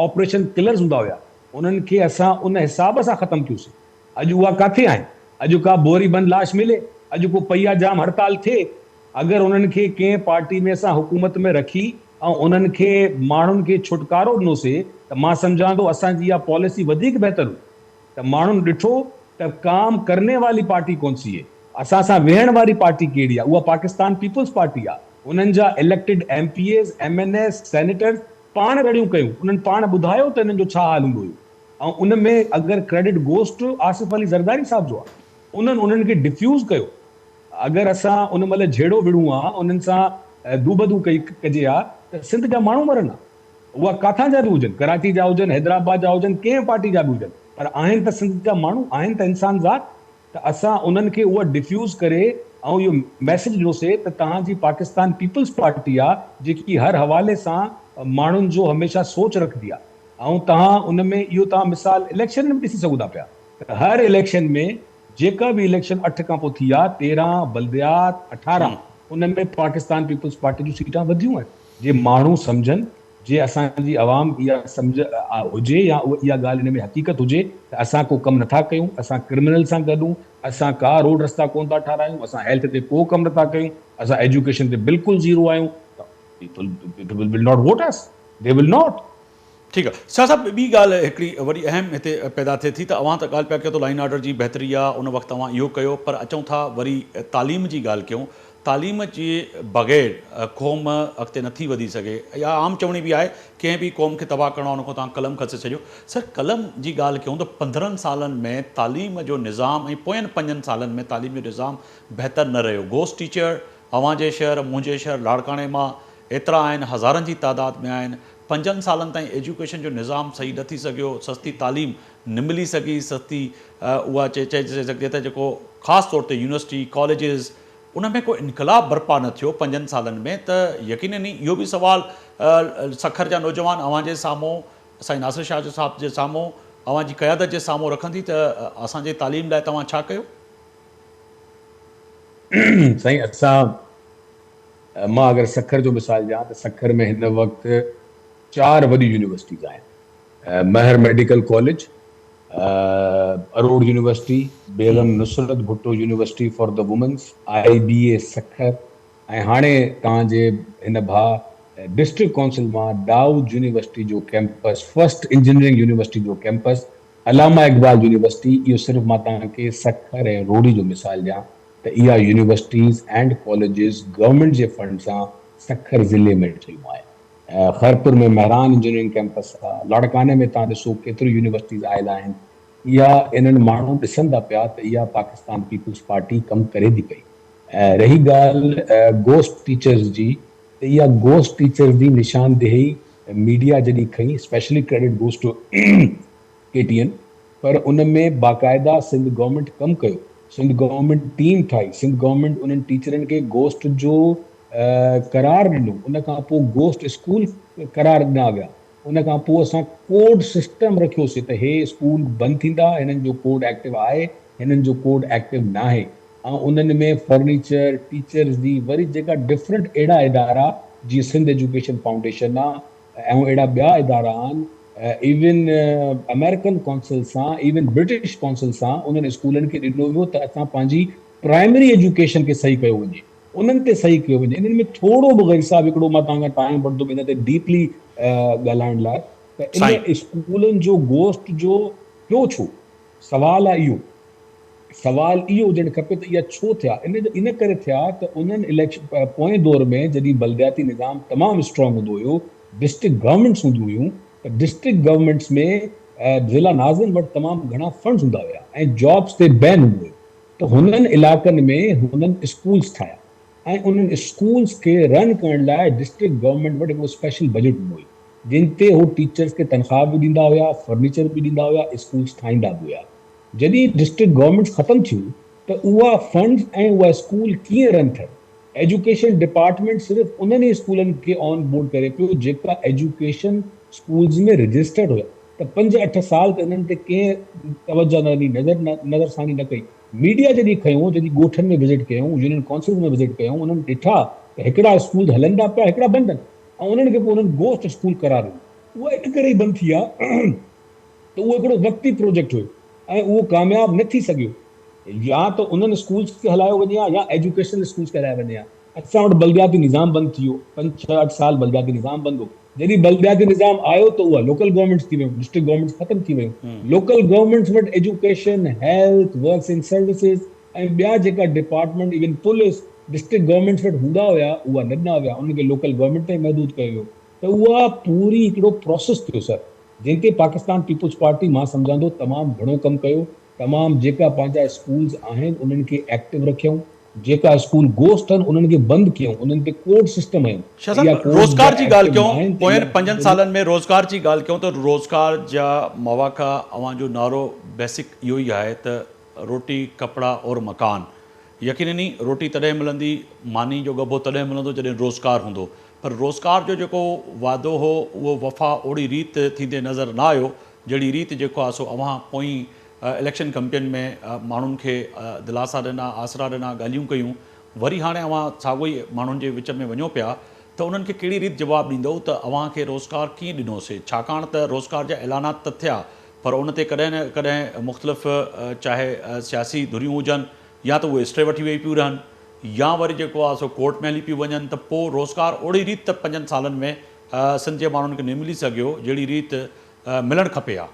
Speaker 2: آپريشن ڪلرز هوندا هيا انهن کي اسان ان حساب سان ختم ڪيوسين اڄ اها ڪاٿي آهن اڄ ڪا بوري بند لاش ملي اڄ ڪو پهيا جام هڙتال ٿئي اگر انهن کي ڪنهن پارٽي ۾ اسان حڪومت ۾ رکي ۽ انهن کي ماڻهن کي ڇوٽڪارو ڏنوسي ته مان سمجهان ٿو اسان جي اها پاليسي وڌيڪ بهتر هئي ته ماڻهن ڏٺو ته ڪام ڪرني والي پارٽي ڪون سي هي اسان سان ويهڻ واري پارٽي ڪهڙي آهي اها پاڪستان پيپلز پارٽي آهي انهن جا elected M P As, M N As, senators پاڻ رڙيون ڪيون انهن پاڻ ٻڌايو ته انهن جو ڇا حال هوندو هيو ۽ ان ۾ اگر credit goes to Asif Ali Zardari صاحب جو آهي انهن انهن کي ڊفيوز ڪيو اگر اسان ان مهل جهيڙو وڙهون ها انهن سان دوبدو ڪئي ڪجي ها ته سنڌ جا ماڻهو مرن ها اها ڪاٿان جا به هجن ڪراچي جا هجن حيدرآباد جا هجن ڪنهن پارٽي جا به هجن پر آهن ته سنڌ جا ماڻهو آهن ته انسان ذات ته اسان انهن کي اها ڊفيوز ڪري ۽ اهو ميسيج ڏنوسي ته توهان جي پاڪستان پيپلز پارٽي آ جيڪي هر حوالي سان ماڻهن جو هميشه سوچ رکندي آ ۽ توهان ان ۾ اهو توهان مثال اليڪشن ۾ به ڏسي سگهو ٿا پيا ته هر اليڪشن ۾ جيڪا به اليڪشن اٺ کان پوء ٿي آ 13، بلديات 18 ان ۾ پاڪستان پيپلز پارٽي جون سيٽان وڌيون آهن جي ماڻهو سمجهن جي اسان جي عوام اها سمجهه هجي يا اها ڳالهه ان ۾ حقيقت هجي ته اسان ڪو ڪم نٿا ڪيون اسان ڪرمنل سان گڏ هون اسان ڪا روڊ رستا ڪون ٿا ٺارايون اسان هيلٿ تي ڪو ڪم نٿا ڪيون اسان ايجوڪيشن تي بلڪل زيرو آهيون ته people will not vote us they will not.
Speaker 1: ٺيڪ آ شاهه صاحب ٻي ڳالهه هڪڙي وڏي اهم هتي پيدا ٿئي ٿي ته اوهان ته ڳالهه پيا ڪيو ته لائين آرڊر جي بهتري آ ان وقت اوهان اهو ڪيو پر اچون ٿا وري تعليم جي ڳالهه ڪيون تعليم جي بغير قوم اڳتي نٿي وڌي سگهي اها عام چوڻي به آهي ڪنهن به قوم کي تباهه ڪرڻو آ ان کان توهان قلم کسي ڇڏيو سر قلم جي ڳالهه ڪيون ته 15 سالن ۾ تعليم جو نظام ۽ پوين پنجن سالن ۾ تعليم جو نظام بهتر نه رهيو گوسٽ ٽيچر اوهان جي شهر منهنجي شهر لاڙڪاڻي مان ايترا آهن هزارن جي تعداد ۾ آهن پنجن سالن تائين ايجوڪيشن جو نظام صحيح نه ٿي سگهيو، سستي تعليم نه ملي سگهي، سستي اها چئي سگهجي ته جيڪو خاص طور تي يونيورسٽي، ڪاليجز ان ۾ ڪو انقلاب برپا نه ٿيو پنجن سالن ۾ ته يقينن ئي اهو به سوال سکر جا نوجوان اوهان جي سامهون سائين ناصر شاهه صاحب جي سامهون اوهان جي قيادت جي سامهون رکندي ته اسان جي تعليم لاء توهان ڇا ڪيو؟
Speaker 2: سائين اسان مان اگر سکر جو مثال ڏيان ته سکر ۾ هن وقت چار وڏيون يونيورسٽيز آهن، Mehr medical college, Aror university, Begum Nusrat Bhutto university for the women's, I B A Sukkur ۽ هاڻي توهان جي هن ڀاء ڊسٽرڪٽ ڪائونسل مان دائود يونيورسٽي جو ڪيمپس، فرسٽ انجنيئرنگ يونيورسٽي جو ڪيمپس، علامه اقبال يونيورسٽي، اهو صرف مان توهان کي سکر ۽ روهڙي جو مثال ڏيان ته اها يونيورسٽيز اينڊ ڪاليجز گورنمينٽ جي فنڊ سان سکر ضلعي ۾ ٺهيون آهن. خيرپور ۾ مهراڻ انجنيئرنگ ڪيمپس آ، لاڙڪاڻي ۾ توهان ڏسو ڪيتريون يونيورسٽيز آيل آهن. اها انهن ماڻهو ڏسن ٿا پيا ته اها پاڪستان پيپلز پارٽي ڪم ڪري ٿي پئي. رهي ڳالهه گوسٽ ٽيچرز جي ته اها گوسٽ ٽيچرز جي نشاندهي ميڊيا جڏهن کنئي specially credit goes to K T N پر ان ۾ باقاعده سنڌ گورنمينٽ ڪم ڪيو، سنڌ گورنمينٽ ٽيم ٺاهي، سنڌ گورنمينٽ انهن ٽيچرن کي گوسٽ جو قرار ڏنو، ان کان پوء گوسٽ اسڪول قرار ڏنا ويا، ان کان پوء اسان ڪوڊ سسٽم رکيوسي ته هي اسڪول بند ٿيندا، هنن جو ڪوڊ ايڪٽو آهي، هنن جو ڪوڊ ايڪٽو ناهي ۽ انهن ۾ فرنيچر، ٽيچرز جي وري جيڪا ڊفرنٽ اهڙا ادارا جيئن سنڌ ايجوڪيشن فائونڊيشن آ، ۽ اهڙا ٻيا ادارا آهن ايون آمريڪن ڪونسل سان ايون برٽش ڪونسل سان انهن اسڪولن کي ڏنو ويو ته اسان پنهنجي پرائمري ايجوڪيشن کي صحيح ڪيو وڃي انهن تي صحيح ڪيو وڃي انهن ۾ ٿورو به غريب صاحب هڪڙو مان توهان کان ٽائيم وٺندم ان تي ڊيپلي ڳالهائڻ لاء ته ان اسڪولن جو گوسٽ جو ٿيو ڇو سوال آهي اهو سوال اهو هجڻ کپي ته اها ڇو ٿيا؟ ان جا ان ڪري ٿيا ته انهن اليڪشن پوئين دور ۾ جڏهن بلدياتي نظام تمام اسٽرانگ هوندو هيو، ڊسٽرڪٽ گورنمينٽس هونديون هيون ته ڊسٽرڪٽ گورنمينٽس ۾ ضلع ناظم وٽ تمام گهڻا فنڊز هوندا هيا ۽ جابس تي بين هوندو هيو ته هنن علائقن ۾ هنن اسڪولس ٺاهيا. ۽ انهن اسڪولز کي رن ڪرڻ لاء ڊسٽرڪٽ گورنمينٽ وٽ هڪڙو اسپيشل بجيٽ هوندو هيو جن تي هو ٽيچرز کي تنخواه به ڏيندا هيا، فرنيچر به ڏيندا هيا، اسڪولز ٺاهيندا به هيا. جڏهن ڊسٽرڪٽ گورنمينٽس ختم ٿيون ته اها فنڊز ۽ اها اسڪول ڪيئن رن ٿين؟ ايجوڪيشن ڊپارٽمينٽ صرف انهن ئي اسڪولن کي آن بورڊ ڪري پيو جيڪا ايجوڪيشن اسڪولز ۾ رجسٽرڊ هيا ته پنج اٺ سال ته انهن تي ڪنهن توجه نه ڏني نظر نظر ثاني نه ڪئي ميڊيا جڏهن کنيو جڏهن ڳوٺن ۾ وزٽ ڪيائون يونين ڪائونسلز ۾ وزٽ ڪيائون انهن ڏٺا ته هڪڙا اسڪولز هلن ٿا پيا هڪڙا بند آهن ۽ انهن کي پوء انهن گوسٽ اسڪول قرار ڏنو اها ان ڪري ئي بند ٿي آ ته اهو هڪڙو وقتي پروجيڪٽ هيو ۽ اهو ڪامياب نه ٿي سگهيو. يا ته انهن اسڪولز کي هلايو وڃي ها يا ايجوڪيشنل اسڪولز کي هلايو وڃي ها. اسان وٽ بلدياتي نظام بند ٿي ويو، پنج ڇهه اٺ سال بلدياتي نظام بند هو. جڏهن بلدياتي نظام آيو ته اها لوڪل گورنمينٽس ٿي ويون، ڊسٽرڪٽ گورنمينٽس ختم ٿي ويون. لوڪل گورنمينٽس وٽ education, health, works and services ۽ ٻيا جيڪا department even police district governments وٽ هوندا هيا اها نه ڏنا ويا، انهن کي لوڪل گورنمينٽ تائين محدود ڪيو ويو ته اها پوري هڪڙو پروسيس ٿيو سر. جنهن تي پاڪستان پيپلز پارٽي مان سمجهان ٿو تمام گهڻو ڪم ڪيو، تمام جيڪا پنهنجا اسڪولز آهن انهن کي ايڪٽو رکيائون، جيڪا اسڪول گوسٽ آهن انهن کي بند ڪيائون، انهن تي ڪوڊ سسٽم هنيون
Speaker 1: شاهه
Speaker 2: ته اها
Speaker 1: صاحب
Speaker 2: ڪوڊ
Speaker 1: روزگار
Speaker 2: جا
Speaker 1: جي ڳالهه
Speaker 2: ايڪٽو
Speaker 1: ڪيون
Speaker 2: ناهن ته
Speaker 1: پوين
Speaker 2: اها
Speaker 1: پنجن سالن ۾ روزگار جي ڳالهه ڪيون ته روزگار جا مواقع اوهان جو نعرو بيسڪ اهو ئي آهي ته روٽي ڪپڙا اور مڪان يقينن ئي روٽي تڏهن ملندي ماني جو ڳڀو تڏهن ملندو جڏهن روزگار هوندو پر روزگار جو جيڪو وعدو هو اهو وفا اوڙي ريت ٿيندي نظر نه آيو جهڙي ريت جيڪو آهي سو اوهان پوئين اليڪشن ڪمپين ۾ ماڻهن کي دلاسا ڏنا آسرا ڏنا ڳالهيون ڪيون وري هاڻي اوهان ساڳو ئي ماڻهن جي وچ ۾ وڃو پيا ته انهن کي ڪهڙي ريت جواب ڏيندؤ ته اوهان کي روزگار ڪيئن ڏنوسي ڇاڪاڻ ته روزگار جا اعلانات ته ٿيا پر ان تي ڪڏهن نه ڪڏهن مختلف چاهي سياسي ڌريون هجن يا ته اهي اسٽي وٺي ويهي پيون رهن يا وري جيڪو آهي سو ڪورٽ ۾ هلي پيون وڃن ته پوء روزگار اوڙي ريت ته پنجن سالن ۾ سنڌ جي ماڻهن کي نه ملي سگهيو جهڙي ريت ملڻ کپي ها.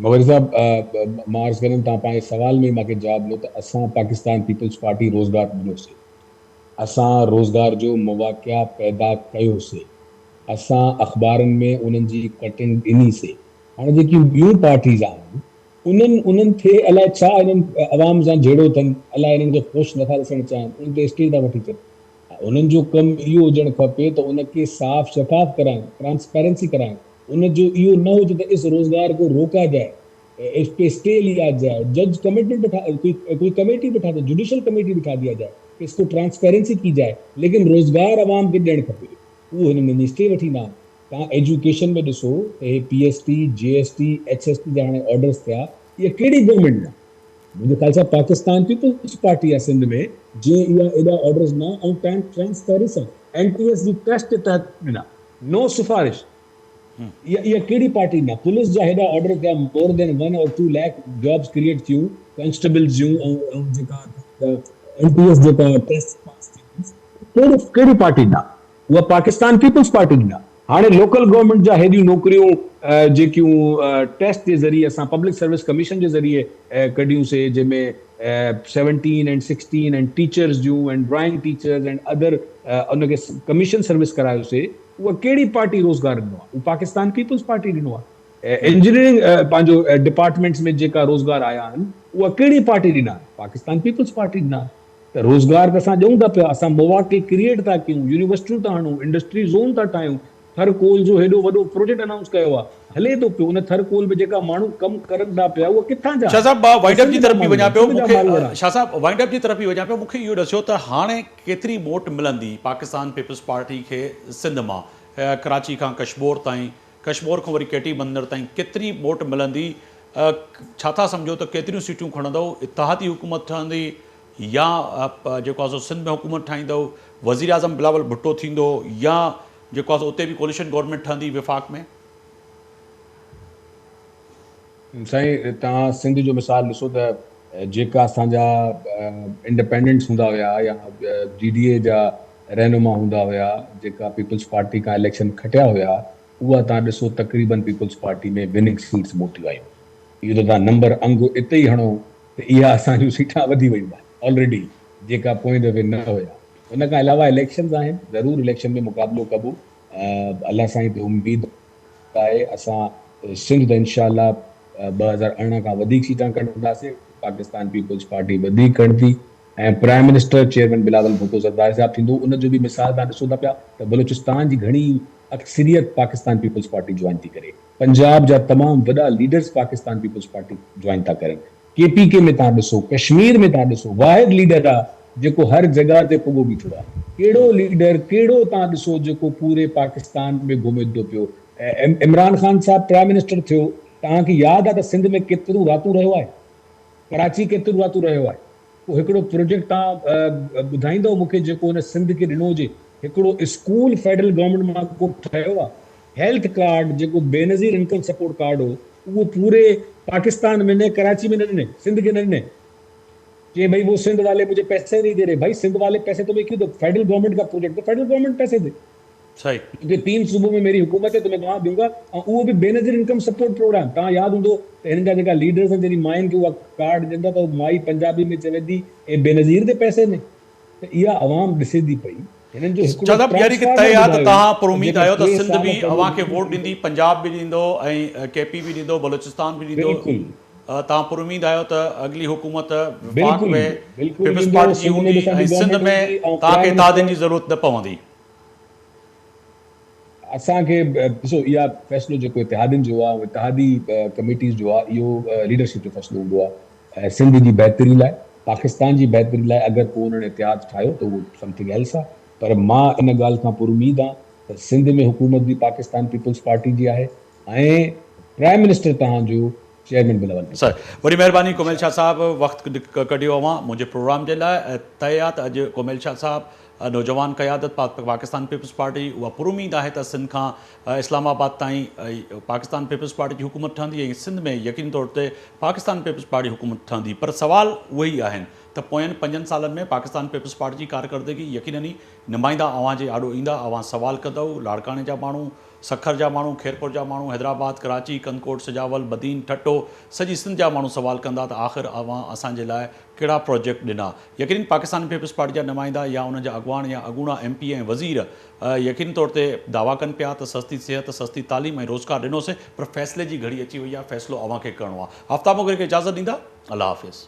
Speaker 2: مغري صاحب مان عرض ڪندم توهان پنهنجي سوال ۾ ئي مان کي جواب ڏنو ته اسان پاڪستان پيپلز پارٽي روزگار ڏنو سي اسان روزگار جو مواقعا پيدا ڪيو سي اسان اخبارن ۾ انهن جي ڪٽنگ ڏني سي هاڻي جيڪيون ٻيون پارٽيز آهن انهن انهن ٿي الائي ڇا انهن عوام سان جهيڙو اٿن، الائي انهن کي خوش نٿا ڏسڻ چاهين، انهن تي اسٽي ٿا وٺي اچن. انهن جو ڪم اهو هجڻ کپي ته ان کي صاف شفاف ڪرائين، ٽرانسپيرنسي ڪرائين، ان جو اهو نه هجي ته اس روزگار ڪو روڪا جائي، اس پي اسٽي ليا جائي، جج ڪميٽمينٽ بٺا ڪوئي ڪوئي ڪميٽي بٺا the, judicial committee بٺا ديا جائي ڪه اس ڪو ٽرانسپيرنسي ڪي جائي، ليڪن روزگار عوام کي ڏيڻ کپي، اهو هنن وڃي اسٽي وٺي ايندا آهن. توهان ايجوڪيشن ۾ ڏسو ته هي P S T, G S T, H S T جا هاڻي آرڊرز ٿيا، اها ڪهڙي گورنمينٽ ڏنا؟ منهنجي خيال سان پاڪستان پيپلز پارٽي آهي سنڌ ۾ جنهن اها ايڏا آرڊرز ڏنا ۽ ٽرانسپيرنسي سان اين ٽي ايس جي ٽيسٽ جي تحت ڏنا، نو سفارش. اها اها ڪهڙي پارٽي ڏنا؟ پوليس جا هيڏا آرڊر ٿيا more than one or two lakh jobs create ٿيون ڪانسٽيبلز جون ۽ جيڪا اين ٽي ايس جيڪا ٽيسٽ پاس ٿي ڪهڙي ڪهڙي پارٽي ڏنا؟ اها پاڪستان پيپلز پارٽي ڏنا. هاڻي لوڪل گورنمينٽ جا هيڏيون نوڪريون جيڪيون ٽيسٽ جي ذريعي اسان پبلڪ سروس ڪميشن جي ذريعي ڪڍيون سي جنهن ۾ seventeen and sixteen and teachers June and drawing teachers and ادر ان کي ڪميشن سروس ڪرايو سي اها ڪهڙي پارٽي روزگار ڏنو آهي اهو پاڪستان پيپلز پارٽي ڏنو آهي انجنيئرنگ پنهنجو ڊپارٽمينٽس ۾ جيڪا روزگار آيا آهن اها ڪهڙي پارٽي ڏنا آهن پاڪستان پيپلز پارٽي ڏنا آهن. ته روزگار ته اسان ڏيون ٿا پيا، اسان مواقع ڪريئيٽ ٿا ڪيون، يونيورسٽيون ٿا هڻون، انڊسٽري زون ٿا ٺاهيون، ٿر ڪول جو هيڏو وڏو پروجيڪٽ انائونس ڪيو آهي، هلي ٿو پيو، ان ٿر ڪول ۾ جيڪا ماڻهو ڪم ڪرن ٿا پيا اهي ڪٿان جا
Speaker 1: شاهه
Speaker 2: آهن؟
Speaker 1: صاحب مان
Speaker 2: اهي
Speaker 1: وائنڊ اپ
Speaker 2: سنڌ
Speaker 1: جي
Speaker 2: جا
Speaker 1: طرف به
Speaker 2: ماڻهو
Speaker 1: وڃان
Speaker 2: آهن،
Speaker 1: پيو
Speaker 2: سنڌ
Speaker 1: مون
Speaker 2: جا
Speaker 1: کي
Speaker 2: ماروئڙا آهن.
Speaker 1: شاهه صاحب وائنڊ اپ جي طرف به وڃان پيو مون کي اهو ڏسيو ته هاڻي ڪيتري موٽ ملندي پاڪستان پيپلز پارٽي کي سنڌ مان ڪراچي کان ڪشمور تائين ڪشمور کان وري ڪيٽي بندر تائين ڪيتري موٽ ملندي ڇا ٿا سمجهو ته ڪيتريون سيٽون کڻندؤ اتحادي حڪومت ٺهندي يا جيڪو آهي سو سنڌ ۾ حڪومت ٺاهيندؤ، وزيراعظم بلاول ڀٽو ٿيندو يا جيڪو آهي سو اتي به ڪوليشن گورنمينٽ ٺهندي وفاق ۾؟
Speaker 2: سائين توهان سنڌ جو مثال ڏسو ته جيڪا اسان جا انڊپينڊنٽس هوندا هيا يا جي ڊي اي جا رهنما هوندا هيا جيڪا پيپلز پارٽي کان اليڪشن کٽيا هيا اها توهان ڏسو تقريبن پيپلز پارٽي ۾ وننگ سيٽس موٽيون آيون اهو ته توهان نمبر انگ اتي ئي هڻو ته اها اسان جون سيٽان وڌي ويون آهن آلريڊي جيڪا پوئين دفعي نه هيا ان کان علاوه اليڪشنز آهن ضرور اليڪشن ۾ مقابلو ڪبو الله سائين تي اميد آهي اسان سنڌ ته انشاء الله 2018 کان وڌيڪ سيٽان ڪڍنداسين پاڪستان پيپلز پارٽي وڌيڪ کڻندي ۽ Prime minister chairman Bilawal Bhutto Zardari صاحب ٿيندو. ان جو به مثال توهان ڏسو ٿا پيا ته بلوچستان جي گهڻي اڪثريت پاڪستان پيپلز پارٽي جوائن ٿي ڪري. پنجاب جا تمام وڏا leaders Pakistan peoples party join ٿا ڪرن. ڪي پي ڪي ۾ توهان ڏسو، ڪشمير ۾ توهان ڏسو، واحد ليڊر آ جيڪو هر جڳهه تي پڳو بيٺو آ. ڪهڙو ليڊر ڪهڙو توهان ڏسو جيڪو پوري پاڪستان ۾ گهمي ٿو پيو. عمران خان صاحب پرائم منسٽر ٿيو، توهان کي ياد آ ته سنڌ ۾ ڪيتريون راتون رهيو آهي؟ ڪراچي ڪيتريون راتون رهيو آهي؟ ڪو هڪڙو پروجيڪٽ توهان ٻڌائيندؤ مون کي جيڪو هن سنڌ کي ڏنو هجي؟ هڪڙو اسڪول فيڊرل گورنمينٽ مان ڪو ٺهيو آ؟ هيلٿ ڪارڊ جيڪو بينظير انڪم سپورٽ ڪارڊ هو اهو پوري پاڪستان ۾ نه ڪراچي ۾ نه ڏني سنڌ کي نه ڏني چي ڀئي وو سنڌ والي مجهي پئسي نهي the رهي ڀائي سنڌ والي پئسي تمهين ڪيون دو فيڊرل گورنمينٽ ڪا پروجيڪٽ تو فيڊرل گورنمينٽ پئسي the
Speaker 1: صحيح.
Speaker 2: ڪيونڪه تين صوبو ۾ ميري حڪومت هي تو مين وهان دونگا ۽ اهو به بينظير انڪم سپورٽ پروگرام توهان ياد هوندو ته هنن جا جيڪا ليڊرز آهن جڏهن ماين کي اها ڪارڊ ڏين ٿا ته مائي پنجابي ۾ چوي ٿي اي بينظير the پئسي ۾ ته اها عوام ڏسي ٿي پئي هنن جو هڪڙو
Speaker 1: شاهه صاحب يعني ڪه طئي
Speaker 2: ٽرانسفارمر
Speaker 1: آهي ته
Speaker 2: ٻڌايو
Speaker 1: توهان
Speaker 2: ته
Speaker 1: پراميد
Speaker 2: جيڪا
Speaker 1: آهيو ته
Speaker 2: ٽي
Speaker 1: سنڌ
Speaker 2: سال
Speaker 1: به
Speaker 2: پهريون
Speaker 1: اوهان کي
Speaker 2: حڪومت
Speaker 1: ووٽ ڏيندي پنجاب به ڏيندو ۽ ڪي پي به ڏيندو بلوچستان به ڏيندو
Speaker 2: بلڪل
Speaker 1: توهان پراميد آهيو ته اڳلي حڪومت وفاق
Speaker 2: بلڪل
Speaker 1: ۾
Speaker 2: بلڪل
Speaker 1: پيپلز
Speaker 2: ڏيندو
Speaker 1: پارٽي جي
Speaker 2: سنڌ ۾
Speaker 1: هوندي
Speaker 2: به اسان
Speaker 1: ۽
Speaker 2: جي
Speaker 1: سنڌ
Speaker 2: گورنمينٽ
Speaker 1: ۾
Speaker 2: هوندي ۽
Speaker 1: توهان کي
Speaker 2: پرائم
Speaker 1: اتحادين جي
Speaker 2: منسٽر
Speaker 1: ضرورت نه پوندي.
Speaker 2: اسان کي ڏسو اها فيصلو جيڪو اتحادين جو آهي ۽ اتحادي ڪميٽيز جو آهي اهو ليڊرشپ جو فيصلو هوندو آهي ۽ سنڌ جي بهتري لاء پاڪستان جي بهتري لاء اگر ڪو انهن اتحاد ٺاهيو ته اهو سمٿنگ ايلس آهي پر مان ان ڳالهه کان پر اميد آهيان ته سنڌ ۾ حڪومت به پاڪستان پيپلز پارٽي جي آهي ۽ پرائم منسٽر توهان جو چيئرمين بلاول ڀٽو.
Speaker 1: سر وڏي مهرباني ڪميل شاهه صاحب وقت ڪڍيو اوهان منهنجي پروگرام جي لاء طئي آ ته اڄ ڪميل شاهه صاحب نوجوان قيادت پاڪستان پيپلز پارٽي اها پر اميد آهي ته سنڌ کان اسلام آباد تائين پاڪستان پيپلز پارٽي جي حڪومت ٺهندي ۽ سنڌ ۾ يقيني طور تي پاڪستان پيپلز پارٽي حڪومت ٺهندي پر سوال اهي ئي آهن ته پوين پنجن سالن ۾ پاڪستان پيپلز پارٽي جي ڪارڪردگي يقينن ئي نمائندا اوهان جي آڏو ايندا اوهان سوال ڪندؤ لاڙڪاڻي جا ماڻهو سکر جا ماڻهو، خيرپور جا ماڻهو، حيدرآباد، ڪراچي، ڪنڌڪوٽ، سجاول، بدين، ٺٽو، سڄي سنڌ جا ماڻهو سوال ڪندا ته آخر اوهان اسان جي لاء ڪهڙا پراجيڪٽ ڏنا؟ يقينن پاڪستان پيپلز پارٽي جا نمائندا يا انهن جا اڳواڻ يا اڳوڻا ايم پي اي ۽ وزير يقيني طور تي دعويٰ ڪن پيا ته سستي صحت، سستي تعليم ۽ روزگار ڏنوسين پر فيصلي جي گهڙي اچي وئي آهي، فيصلو اوهان کي ڪرڻو آهي. آفتاب مغل کي اجازت ڏيندا. الله حافظ.